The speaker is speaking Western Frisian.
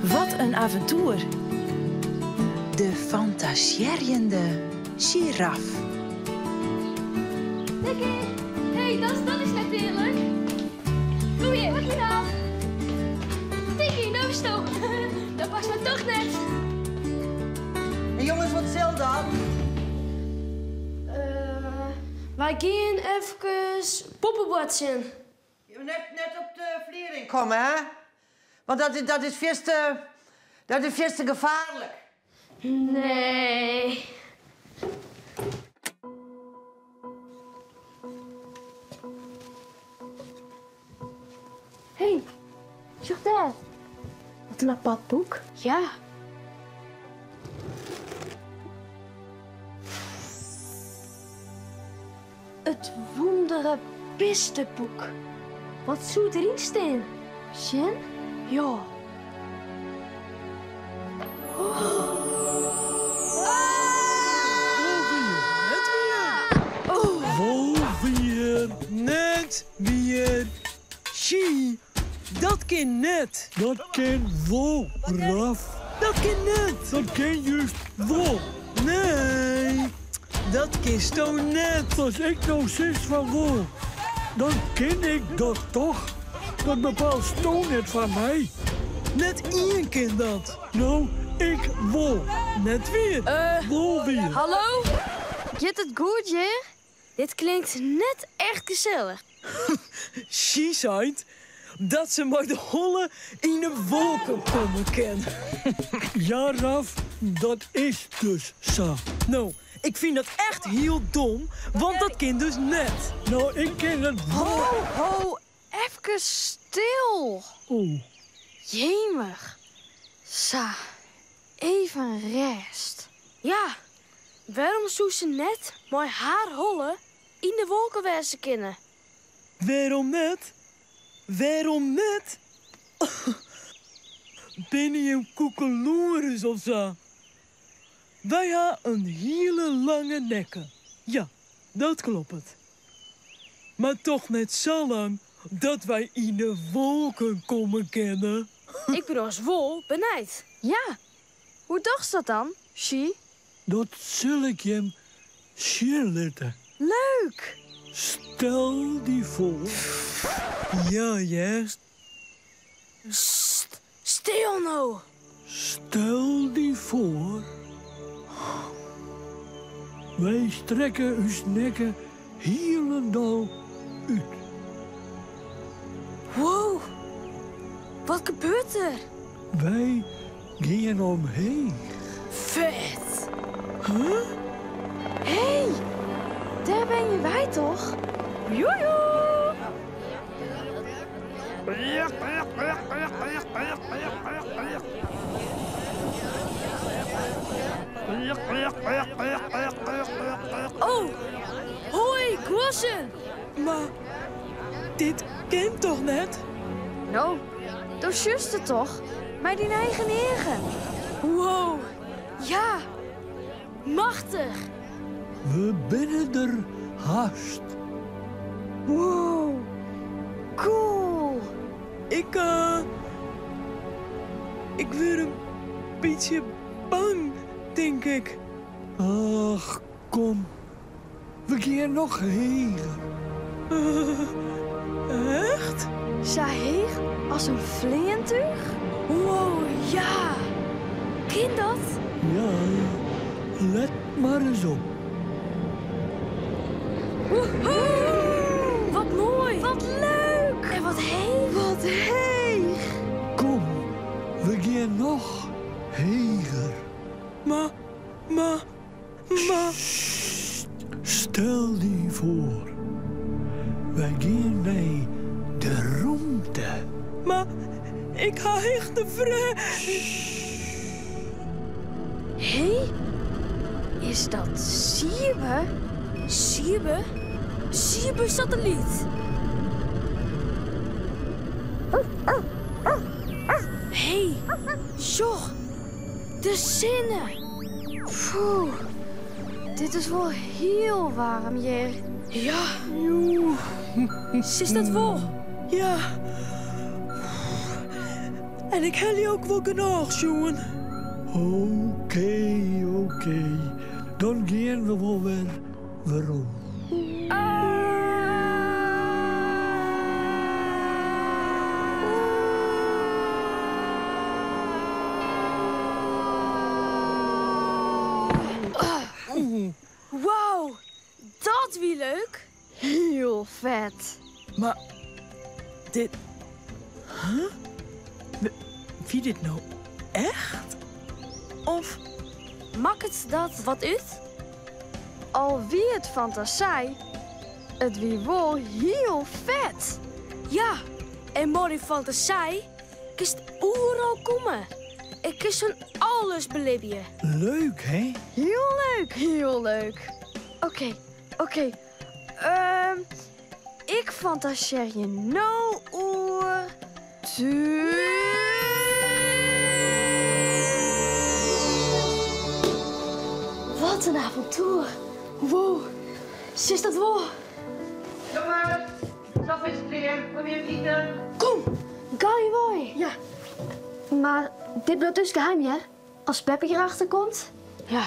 Wat in aventoer! De fantasearjende giraf. Tikkie! Hé, dat, dat is net earlik. Kom hier, wat je nou? Tikkie, nou is het Dat past me toch net. En jongens, wat sil dat? Uh, wy gean efkes poppeboartsjen. Net, net op de fliering komme, hè? Want dat is, dat is fierste, dat is fierste gefaarlik. Nee. Hé, sjoch dêr. Wat in apart boek. Ja. It wûndere bisteboek. Wat soe deryn stean? Sjen? Ja. Wol wier, net wier. Sjie, dat kin net. Dat kin wol, Raf. Dat kin net. Dat kin just wol. Nee, dat kinsto net. As ik no sis fan wol, dan kin ik dat toch? Dat bepaalsto net foar my. Net ien kin dat. No, ik wol. Net wier. Uh, Wol wier. Hallo? Giet it goed hjir? Dit klinkt net echt gesellich. She seit dat se mei de holle yn 'e wolken komme kin. Ja, Raf, dat is dus sa. No, ik fyn dat echt hiel dom, want dat kin dus net. No, ik kin it wol. Ho, ho, efkes stil. Oh. Jemig. Sa, even rêst. Ja, wêrom soe se net mei har holle yn de wolken wêze kinne? Wêrom net? Wêrom net? Binne jim koekeloeres of sa? Wy ha in hiele lange nekke. Ja, dat kloppet. Mar toch net sa lang dat wy yn de wolken komme kinne. Ik bin as wol benijd. Ja, hoe dochst dat dan, Sjie? Dat sil ik jim sjen litte. Leuk! Stel dy foar. Ja, hear. Sst, stil no. Stel dy foar. Wy strekke ús nekke hielendal út. Wow, wat gebeurt der? Wy gean omheech. Fet! Huh? Hé, dêr wenje wy toch? Joejoe! Oh, hoi, guozzen! Mar dit kin toch net? No, do sjochst it toch mei dyn eigen eagen. Wow, ja, machtich. We binne der hast. Wow, cool. Ik, uh, ik wurd in bytsje bang, tink ik. Ach, kom. We gean noch heger. Echt? Sa heech as in fleantúch? Wow, ja. Kin dat? Ja, let mar ris op. Woehoe! Wat moai! Wat leuk! En wat heech! Wat heech! Kom, we gean noch heger. Mar, mar, mar. Sst, stel dy foar. Wy gean nei de romte. Mar ik ha hichtefrees. Hé, is dat Siebe? Siebe? Siebe satellyt. Hé, sjoch, de sinne. Poeh, dit is wol hiel waarm hjir. Ja. Sis dat wol? Ja. En ik helje ook wol genôch sjoen. Oké, oké. Dan gean we wol wer werom. Wow, dat wie leuk. Hiel fet. Mar dit. Huh? Wie dit no echt? Of. Makket dat wat út? Al wie it fantasy, it wie wol hiel fet. Ja, en mei dyn fantasy kinst oeral komme. En kinst fan alles belibje. Leuk, hè? Hiel leuk, hiel leuk. Oké, oké. Ik fantasearje no oer. Wat in avontoer. Wow, sjochst dat wol? Jonges, sop is klear, kom hjir iten. Kom, gau wei. Ja. Mar dit bliuwt dus geheim, hear. As beppe hjirachter komt. Ja.